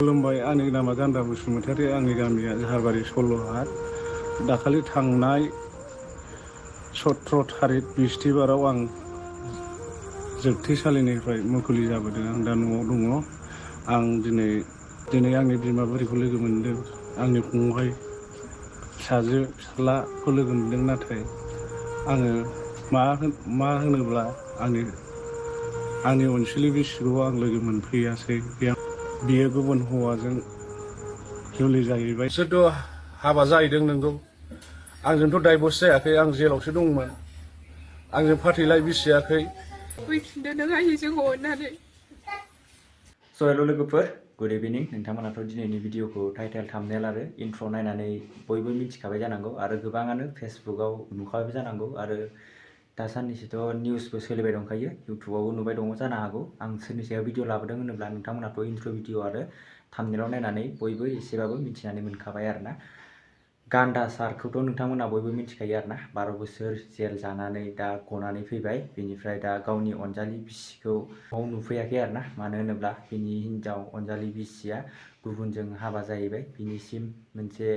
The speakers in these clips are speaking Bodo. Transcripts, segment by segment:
खुलुमबाय। आंनि नामा गान्दा बसुमतारी। आंनि गामिया जाहारबारि सल'हाट। दाखालि थांनाय 17 थारिख बिस्थिबाराव आं जोबथेसालिनिफ्राय मुखुलि जाबोदों। आं दा न'आव दङ। आं दिनै आंनि बिमा बुरिखौ लोगो मोनदों। आंनि फंबाय फिसालाखौ लोगो मोनदों। नाथाय आङो मा होनोब्ला आंनि अनसुलि बिसिखौ आं लोगो मोनफैयासै। बियो गुबुन हौवाजों जुलि जाहैबाय। बिसोरथ' हाबा जाहैदों नंगौ। आंजोंथ' डाइभर्स जायाखै। आं जेलावसो दंमोन। आंजों फाथैलाइ बिसियाखै। फैफिनदो नों आइ जोंखौ अननानै। हेल' लोगोफोर, गुड इभिनिं। नोंथांमोनाथ' दिनैनि भिडिअखौ टाइटेल थाम्बनेल आरो इन्ट्र' नायनानै बयबो मिथिखाबाय जानांगौ आरो गोबाङानो फेसबुकआव नुखाबाय जानांगौ आरो दासाननैसोथ' निउसबो सोलिबाय दंखायो, इउटुबावबो नुबाय दङ जानो हागौ। आं सोरनि सायाव भिडिअ लाबोदों होनोब्ला नोंथांमोनाथ' इन्ट्र' भिडिअ आरो थाम्बनेलाव नायनानै बयबो एसेबाबो मिथिनानै मोनखाबाय आरोना। गान्दा सारखौथ' नोंथांमोना बयबो मिथिखायो आरोना। 12 बोसोर जेल जानानै दा गनानै फैबाय। बेनिफ्राय दा गावनि अनजालि बिसिखौ न'आव नुफैयाखै आरोना। मानो होनोब्ला बिनि हिन्जाव अनजालि बिसिया गुबुनजों हाबा जाहैबाय। बिनिसिम मोनसे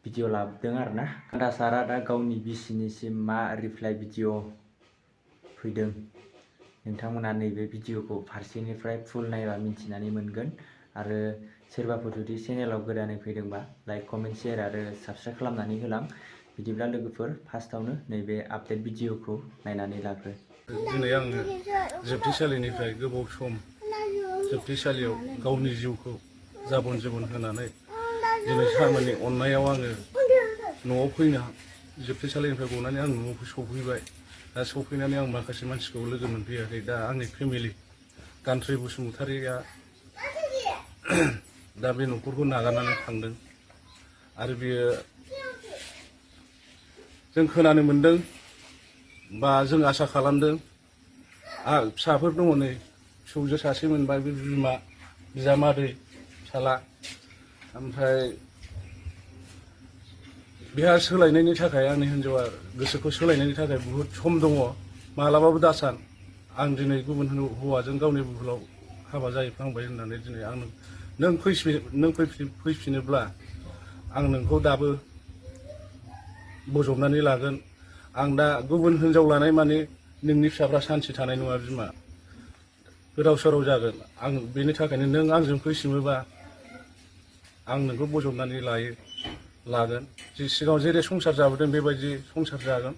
भिडिअ लाबोदों आरोना। गान्दा सारा दा गावनि बिसिनिसिम मा रिप्लाइ भिडिअ फैदों, नोंथांमोना नैबे भिडिअखौ फारसेनिफ्राय फुल नायबा मिथिनानै मोनगोन। आरो सोरबाफोर जुदि चेनेलाव गोदानै फैदोंबा लाइक, कमेन्ट, शेयार आरो साबस्क्राइब खालामनानै होलां। बिदिब्ला लोगोफोर, फार्स्टआवनो नैबे आपडेट भिडिअखौ नायनानै लाग्रो। दिनै आङो जोबथेसालिनिफ्राय गोबाव सम जोबथेसालियाव गावनि जिउखौ जाबन जुबन होनानै दिनै सारमोननि अननायाव आङो न'आव फैनो, जोबथेसालिनिफ्राय गनानै आं न'आव सफैबाय। दा सफैनानै आं माखासे मानसिखौ लोगो मोनफैयाखै। दा आंनि फेमिलि गान्थ्रि बसुमतारीया दा बे न'खरखौ नागारनानै थांदों। आरो बियो, जों खोनानो मोनदों बा जों आसा खालामदों, फिसाफोर दङ नै, फिसौजो सासे मोनबाय, बे बिमा, बिजामादै, फिसाला। ओमफ्राय बेहा सोलायनायनि थाखाय, आंनि हिन्जावा गोसोखौ सोलायनायनि थाखाय बुहुद सम दङ। मालाबाबो दासान, आं दिनै गुबुन हौवाजों गावनि बुहुलाव हाबा जाहैफ्लांबाय होननानै दिनै नों फैफिनोब्ला आं नोंखौ दाबो बजबनानै लागोन। आं दा गुबुन हिन्जाव लानाय माने नोंनि फिसाफ्रा सान्थि थानाय नङा बिमा, गोदाव सोराव जागोन। आं बेनि थाखायनो नों आंजों फैफिनोबा आं नोंखौ बजबनानै लागोन। सिगाङाव जेरै संसार जाबोदों बेबायदि संसार जागोन।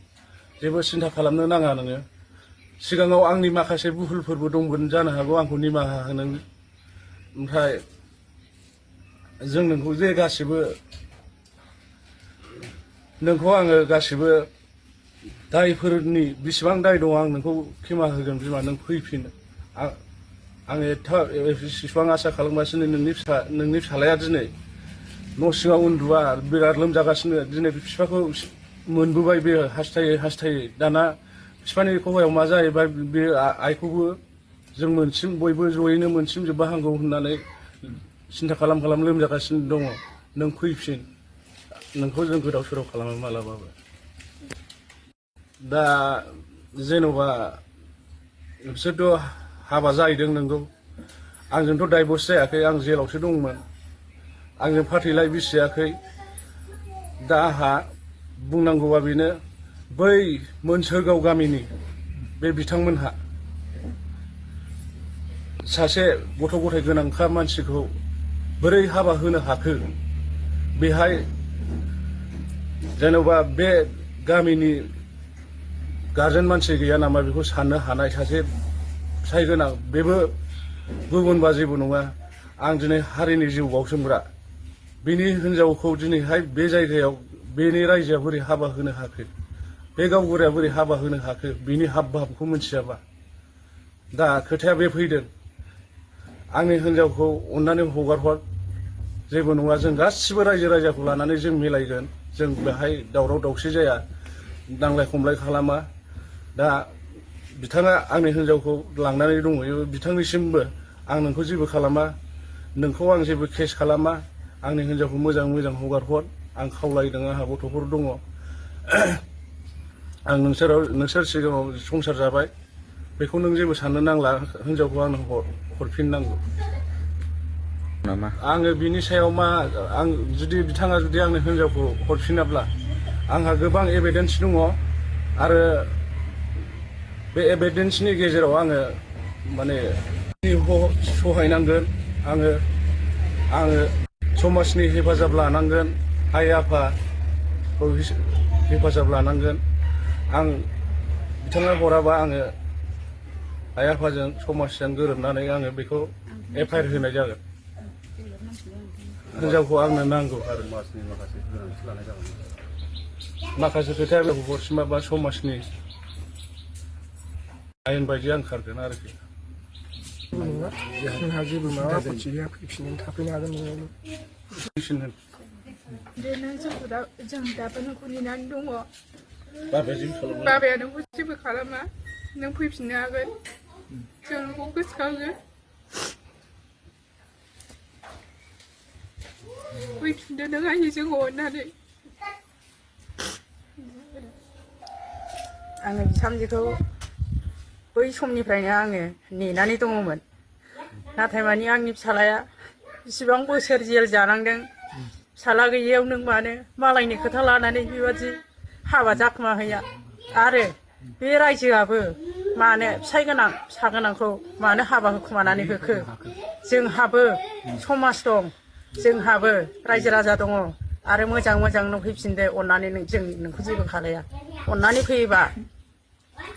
जेबो सिन्था खालामनो नाङा नोङो। सिगाङाव आंनि माखासे भुलफोरबो दंमोन जानो हागौ, आंखौ निमाहा हो नों। ओमफ्राय जों नोंखौ जे गासिबो, नोंखौ आङो गासिबो दायफोरनि बेसेबां दाय दङ आं नोंखौ क्षमा होगोन बिमा, नों फैफिन। आं एसेबां आसा खालामगासिनो। नोंनि फिसालाया दिनै न' सिङाव उन्दुआ, बिराद लोमजागासिनो। दिनै बिफाखौ मोनबोबाय बे हास्थायै। दाना बिफानि खहायाव मा जाहैबाय, बे आइखौबो जों बयबो जयैनो मोनसिमजोबबा हामगौ होननानै सिन्था खालाम लोमजागासिनो दङ। नों फैफिन, नोंखौ जों गोदाव सोराव खालामा मालाबाबो। दा जेन'बा बिसोरथ' हाबा जाहैदों नंगौ। आंजोंथ' डाइभर्स जायाखै। आं जेलावसो दंमोन। आंजों फाथैलाइ बिसियाखै। दा आंहा बुंनांगौआ बेनो, बै मोनसोरगाव गामिनि बे बिथांमोनहा सासे गथ' गथाय गोनांखा मानसिखौ बोरै हाबा होनो हाखो? बेहाय जेन'बा बे गामिनि गारजेन मानसि गैया नामा बेखौ साननो हानाय सासे फिसाइ गोनां? बेबो गुबुनबा जेबो नङा। आं दिनै हारिनि जिउ बाउसोमग्रा। बिनि हिन्जावखौ दिनैहाय बे जायगायाव बेनि रायजोआ बोरै हाबा होनो हाखो? बे गावबुराया बोरै हाबा होनो हाखो? बिनि हाब भाबखौ मिथियाबा। दा खोथाया बे फैदों, आंनि हिन्जावखौ अननानै हगार हर, जेबो नङा। जों गासिबो रायजो राजाखौ लानानै जों मिलायगोन। जों बेहाय दावराव दावसि जाया, नांलाय खमलाय खालामा। दा बिथाङा आंनि हिन्जावखौ लांनानै दंहैयो। बिथांनिसिमबो आं नोंखौ जेबो खालामा, नोंखौ आं जेबो केस खालामा, आंनि हिन्जावखौ मोजां हगार हर, आं खावलायदों। आंहा गथ'फोर दङ। आं नोंसोर सिगाङाव संसार जाबाय, बेखौ नों जेबो साननो नांला। हिन्जावखौ आंनो हरफिननांगौ। नामा आङो बिनि सायाव मा आं जुदि बिथाङा जुदि आंनो हिनजावखौ हरफिनाब्ला आंहा गोबां एभिडेन्स दङ आरो बे एभिडेन्सनि गेजेराव आङो माने सहायनांगोन आङो समाजनि हेफाजाब लानांगोन आइ आफाखौ हेफाजाब लानांगोन आं बिथाङा हराबा आङो आइ आफाजों समाजजों गोरोबनानै आङो बेखौ एफआइआर होनाय जागोन हिनजावखौ आंनो नांगौ आरो समाजनि माखासे गोनांथि लानाय जागोन माखासे खोथाया बेखौ हरसिमाबा समाजनि आयेन बायदि आं खारगोन आरोखि जोंहा जेबो माबा आपत्ति गैया फैफिननो थाफैनो हागोन न'आवनो जों दाबो नोंखौ नेनानै दङ बाबाया बाबाया नोंखौ जेबो खालामा नों फैफिननो हागोन जों नोंखौ गोसोखाङो फैफिनदो नों आइ जोंखौ अननानै आङो बिहामजोखौ बै समनिफ्रायनो आङो नेनानै दङमोन नाथाय मानि आंनि फिसालाया बेसेबां बोसोर जेल जानांदों फिसाला गैयैयाव नों मानो मालायनि खोथा लानानै बेबादि हाबा जाखोमा हैया आरो बे रायजोआबो मानो फिसाइ गोनां फिसा गोनांखौ मानो हाबा होखुमानानै होखो जोंहाबो समाज दं जोंहाबो रायजो राजा दङ आरो मोजां मोजां नों फैफिनदो अननानै जों नोंखौ जेबो खालाया अननानै फैयोबा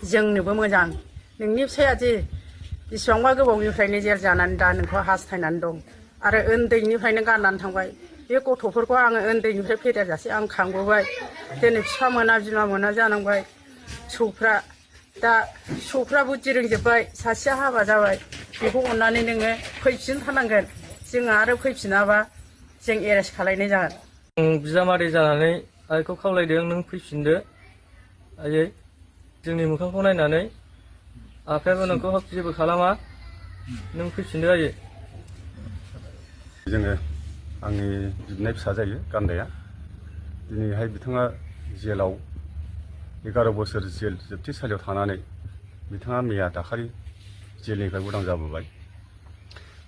जोंनोबो मोजां नोंनि फिसाया दि बेसेबांबा गोबावनिफ्रायनो जेल जानानै दा नोंखौ हास्थायनानै दं आरो उन्दैनिफ्रायनो गारनानै थांबाय बे गथ'फोरखौ आङो उन्दैनिफ्राय फेदेरजासे आं खांबोबाय दिनै बिफा मोना बिमा मोना जानांबाय फिसौफ्रा बुद्धि रोंजोब्बाय सासेया हाबा जाबाय बेखौ अननानै नोङो फैफिनथारनांगोन जोङो आरो फैफिनाबा जों एरेस्ट खालायनाय जागोन बिजामादै जानानै आइखौ खावलायदों नों फैफिनदो आयै जोंनि मोखांखौ नायनानै आफायाबो नोंखौ जेबो खालामा नों फैफिनदो आयै जोङो आंनि बिबनाय फिसा जायो गान्दाया दिनैहाय बिथाङा जेलाव 11 बोसोर जेल जोबथेसालियाव थानानै बिथाङा मैया दाखालि जेलनिफ्राय उदां जाबोबाय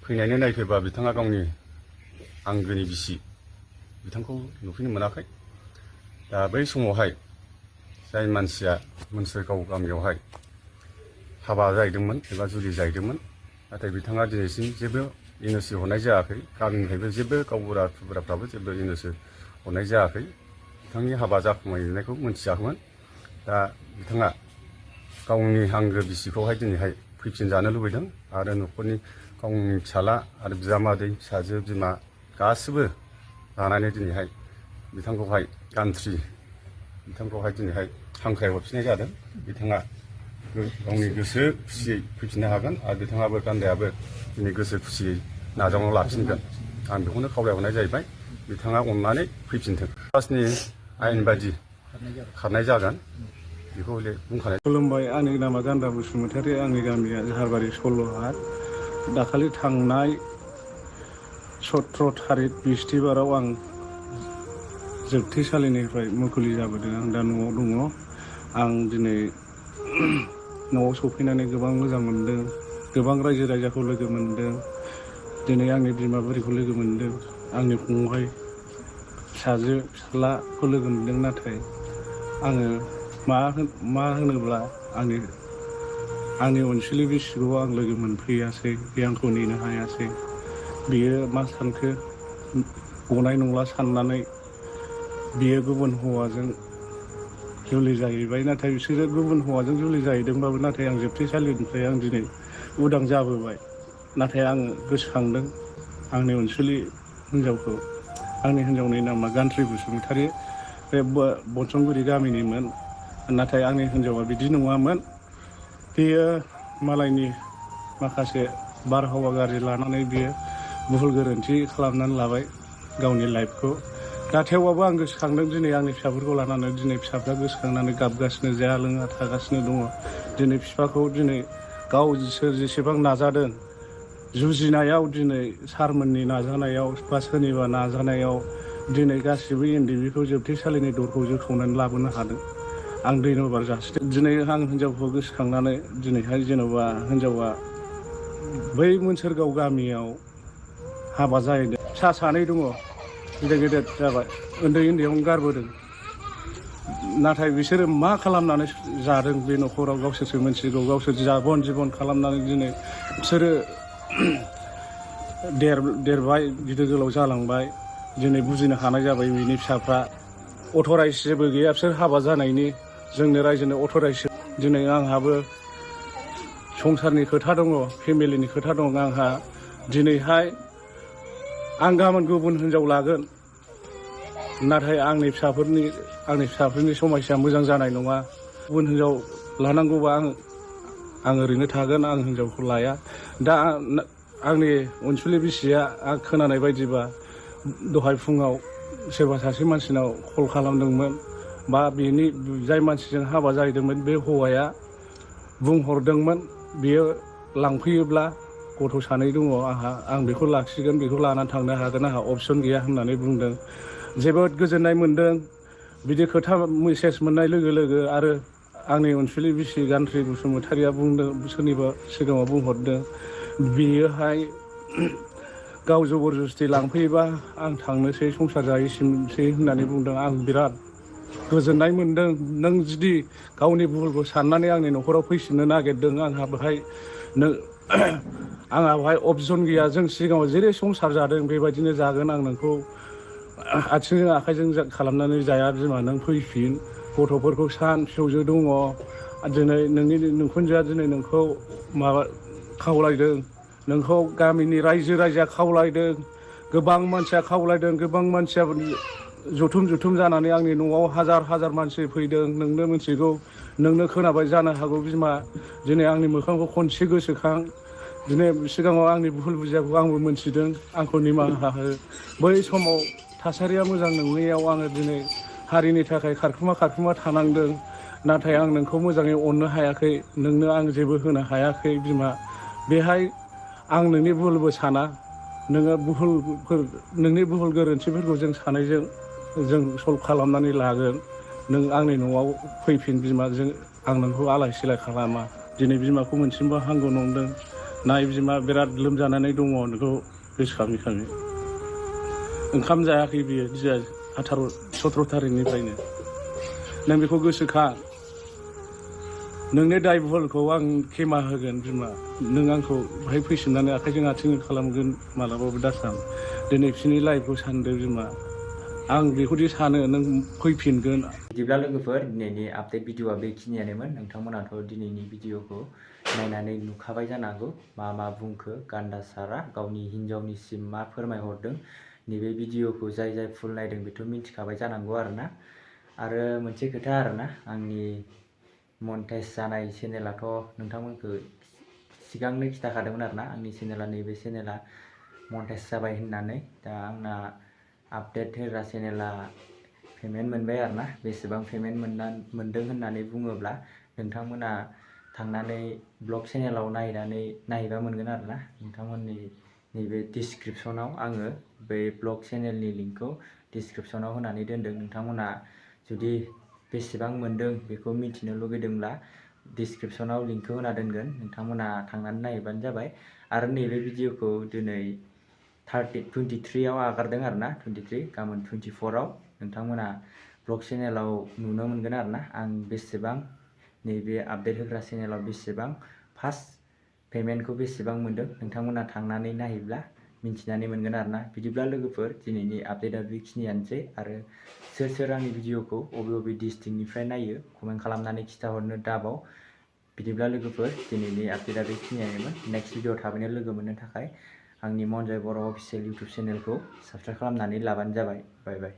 फैनायनि नायफैबा बिथाङा गावनि आंगोनि बिसि बिथांखौ नुफैनो मोनाखै दा बै समावहाय जाय मानसिया मोनसोरगाव गामियावहाय हाबा जाहैदोंमोन एबा जुलि जाहैदोंमोन नाथाय बिथाङा दिनैसिम जेबो एनअसि हरनाय जायाखै गामिनिफ्रायबो जेबो गावबुरा थुबुराफ्राबो जेबो एनअसि हरनाय जायाखै बिथांनि हाबा जाखुमाहैनायखौ मोनथियाखैमोन दा बिथाङा गावनि आंगो बिसिखौहाय दिनैहाय फैफिनजानो लुबैदों आरो न'खरनि गावनि फिसाला आरो बिजामादै फिसाजो बिमा गासिबो लानानै दिनैहाय बिथांखौहाय गान्थ्रि बिथांखौहाय दिनैहाय हांख्राय हरफिननाय जादों बिथाङा गावनि गोसो खुसियै फैफिननो हागोन आरो बिथाङाबो गान्दायाबो दिनै गोसो खुसियै नाजावना लाफिनगोन आं बेखौनो खावलायहरनाय जाहैबाय बिथाङा अननानै फैफिनथों समाजनि आयेन बायदि खारनाय जागोन बेखौ बुंखानाय खुलुमबाय आंनि नामा गान्दा बसुमतारी आंनि गामिया जाहारबारि सल'हाट दाखालि थांनाय 17 थारिख बिस्थिबाराव आं जोबथेसालिनिफ्राय मुखुलि जाबोदों आं दा न'आव दङ आं दिनै न'आव सफैनानै गोबां मोजां मोनदों गोबां रायजो राजाखौ लोगो मोनदों दिनै आंनि बिमा बुरिखौ लोगो मोनदों आंनि फंबाय फिसाजो फिसालाखौ लोगो मोनदों नाथाय आङो मा होनोब्ला आंनि अनसुलि बिसिखौ आं लोगो मोनफैयासै बे आंखौ नेनो हायासै बियो मा सानखो गनाय नंला साननानै बियो गुबुन हौवाजों जुलि जाहैबाय नाथाय बिसोरो गुबुन हौवाजों जुलि जाहैदोंबाबो नाथाय आं जोबथेसालिनिफ्राय आं दिनै उदां जाबोबाय नाथाय आङो गोसोखांदों आंनि अनसुलि हिनजावखौ आंनि हिनजावनि नामा गान्थ्रि बसुमतारी बे बनसंगुरि गामिनिमोन नाथाय आंनि हिनजावा बिदि नङामोन बियो मालायनि माखासे बारहावा गाज्रि लानानै बियो भुल गोरोन्थि खालामनानै लाबाय गावनि लाइफखौ दा थेवबाबो आं गोसोखांदों दिनै आंनि फिसाफोरखौ लानानै दिनै फिसाफ्रा गोसोखांनानै गाबगासिनो जाया लोङा थागासिनो दङ दिनै बिफाखौ दिनै गाव जेसेबां नाजादों जुजिनायाव दिनै सारमोननि नाजानायाव बा सोरनिबा नाजानायाव दिनै गासिबो एनडिबिखौ जोबथेसालिनि दरखौ जोखावनानै लाबोनो हादों आं धन्यबाद जासिदों दिनै आं हिनजावखौ गोसोखांनानै दिनैहाय जेन'बा हिनजावा बै मोनसोरगाव गामियाव हाबा जाहैदों फिसा सानै दङ गेदेर गेदेर जाबाय उन्दै उन्दैयावनो गारबोदों नाथाय बिसोरो मा खालामनानै जादों बे न'खराव गावसोरसो मिथिगौ गावसोर जाबन जिबन खालामनानै दिनै बिसोरो देरबाय गिदिर गोलाव जालांबाय दिनै बुजिनो हानाय जाबाय बिनि फिसाफ्रा अथराइस जेबो गैया बिसोर हाबा जानायनि जोंनो रायजोनो अथराइस दिनै आंहाबो संसारनि खोथा दङ फेमिलिनि खोथा दङ आंहा दिनैहाय आं गाबोन गुबुन हिनजाव लागोन नाथाय आंनि फिसाफोरनि समस्या मोजां जानाय नङा गुबुन हिनजाव लानांगौबा आं ओरैनो थागोन आं हिनजावखौ लाया दा आंनि अनसुलि बिसिया आं खोनानाय बायदिबा दहाय फुङाव सोरबा सासे मानसिनाव कल खालामदोंमोन बा बेनि जाय मानसिजों हाबा जाहैदोंमोन बे हौवाया बुंहरदोंमोन बियो लांफैयोब्ला गथ' सानै दङ आं बेखौ लाखिगोन बेखौ लानानै थांनो हागोन आंहा अपसन गैया होननानै बुंदों जोबोद गोजोननाय मोन्दों बिदि खोथा मेसेज मोननाय लोगो लोगो आरो आंनि अनसुलि बिसि गानथ्रि बसुमतारिया बुंदों सोरनिबा सिगाङाव बुंहरदों बियोहाय गाव जबरदस्ति लांफैयोबा आं थांनोसै संसार जाहैसिनसै होननानै बुंदों आं बिराद गोजोननाय मोन्दों नों जुदि गावनि भुलखौ साननानै आंनि न'खराव फैफिननो नागिरदों आंहा बेहाय अपसन गैया जों सिगाङाव जेरै संसार जादों बेबायदिनो जागोन आं नोंखौ आथिंजों आखाइजों खालामनानै जाया बिमा नों फैफिन गथ'फोरखौ सान फिसौजो दङ दिनै नोंनि नोंखुनजोआ दिनै नोंखौ खावलायदों नोंखौ गामिनि रायजो राजाया खावलायदों गोबां मानसिया खावलायदों गोबां मानसिया जथुम जानानै आंनि न'आव हाजार मानसि फैदों नोंनो मिथिगौ नोंनो खोनाबाय जानो हागौ बिमा दिनै आंनि मोखांखौ खनसे गोसोखां दिनै सिगाङाव आंनि भुल बुजियाखौ आंबो मोनथिदों आंखौ निमाहा हो बै समाव थासारिया मोजां नङैयाव आङो दिनै हारिनि थाखाय खारखुमा थानांदों नाथाय आं नोंखौ मोजाङै अननो हायाखै नोंनो आं जेबो होनो हायाखै बिमा बेहाय आं नोंनि भुलबो साना नोंनि भुल गोरोन्थिफोरखौ जों सानैजों जों सल्भ खालामनानै लागोन नों आंनि न'आव फैफिन बिमा आं नोंखौ आलाय सिलाय खालामा दिनै बिमाखौ मोनसिनबा हामगौ नंदों नाय बिमा बिराद लोमजानानै दङ नोंखौ गोसोखाङै ओंखाम जायाखै बियो 17 थारिखनिफ्रायनो नों बेखौ गोसोखां नोंनि दाय भुलखौ आं खेमा होगोन बिमा नों आंखौ बेहाय फैफिननानै आखाइजों आथिंजों खालामगोन मालाबाबो दासान दिनै बिसोरनि लाइफखौ सानदो बिमा आं बेखौदि सानो नों फैफिनगोन बिदिब्ला लोगोफोर दिनैनि आपडेट भिडिअआ बेखिनियानोमोन नोंथांमोनाथ' दिनैनि भिडिअखौ नायनानै नुखाबाय जानांगौ मा बुंखो गान्दा सारा गावनि हिन्जावनिसिम मा फोरमायहरदों नैबे भिडिअखौ जाय फुल नायदों बेथ' मिथिखाबाय जानांगौ आरोना आरो मोनसे खोथा आरोना आंनि मनेटाइज जानाय चेनेलाथ' नोंथांमोनखौ सिगांनो खिथाखादोंमोन आरोना आंनि चेनेला नैबे चेनेला मनेटाइज जाबाय होननानै दा आंना आपडेट होग्रा चेनेला पेमेन्ट मोनबाय आरोना बेसेबां पेमेन्ट मोनदों होननानै बुङोब्ला नोंथांमोना थांनानै ब्लग चेनेलाव नायहैबा मोनगोन आरोना नोंथांमोननि नैबे डिसक्रिपसनाव आङो बै ब्लग चेनेलनि लिंकखौ डिसक्रिपसनाव होनानै दोनदों नोंथांमोना जुदि बेसेबां मोनदों बेखौ मिथिनो लुगैदोंब्ला डिसक्रिपसनाव लिंकखौ होना दोनगोन नोंथांमोना थांनानै नायहैबानो जाबाय आरो नैबे भिडिअखौ दिनै 23आव आगारदों आरोना 23 गाबोन 24आव नोंथांमोना ब्लग चेनेलाव नुनो मोनगोन आरोना आं बेसेबां नैबे आपडेट होग्रा चेनेलाव बेसेबां फार्स्ट पेमेन्टखौ बेसेबां मोनदों नोंथांमोना थांनानै नायहैब्ला मिन्थिनानै मोनगोन आरोना बिदिब्ला लोगोफोर दिनैनि आपडेटआ बेखिनियानोसै आरो सोर आंनि भिडिअखौ बबे डिस्ट्रिक्टनिफ्राय नायो कमेन्ट खालामनानै खिथाहरनो दाबाव बिदिब्ला लोगोफोर दिनैनि आपडेटआ बेखिनियानोमोन नेक्स्ट भिडिअ थाबैनो लोगो मोननो थाखाय आंनि मनजय बर' अफिसियेल इउटुब चेनेलखौ साबस्क्राइब खालामनानै लाबानो जाबाय बाय बाय